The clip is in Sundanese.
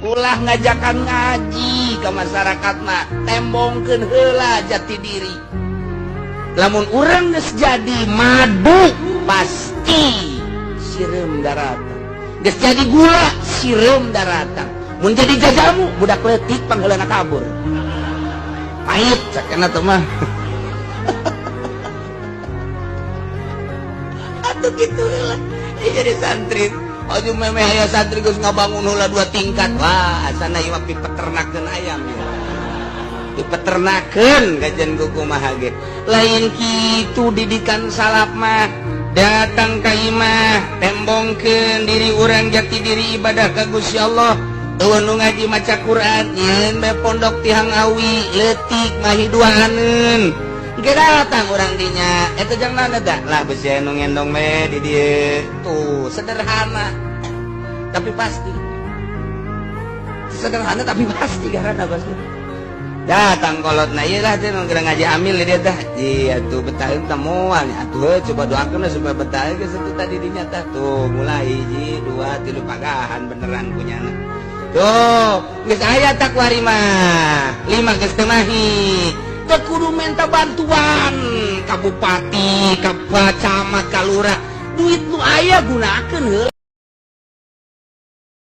Ulah ngajakan ngaji ke masyarakat mah, tembongkeun heula jati diri. Lamun urang geus jadi madu, pasti sireum daratan. Geus jadi gula, sireum daratan. Mun jadi jajamu, budak leutik pangheulana kabur. Pahit cakena teh mah. Atuh kitu lah. Jadi santri. Aju memeh aya santri geus ngabangun heula 2 tingkat. Wah, asana ieu mah pipeternakeun ayam ya. Dipeternakeun kajian kumaha ge. Lain kitu didikan salaf mah. Datang ka imah, tembongkeun diri urang jati diri ibadah ka Gusti Allah. Eueuh nu ngaji maca Quran, nyeun bae pondok tihang awi, leutik mahi duaaneun. Engke datang urang dinya, eta jang naon eta? Lah besi anu ngendong we di dieu. Tuh, sederhana. Tapi pasti. Sederhana tapi pasti karena pasti. Datang kolot na ieu lah teh nu ngaji amil di dieu tah. Iya tuh betah teh moal nya atuh coba doakeun supaya betah geus atuh tadi dinya tah. Tuh mulai hiji, 2, 3 pagahan beneran punyana. Tuh, geus aya takwari mah. 5 geus teu mahi. Teu kudu minta bantuan ka bupati, ka camat, ka lurah. Duit nu aya gunakeun heula.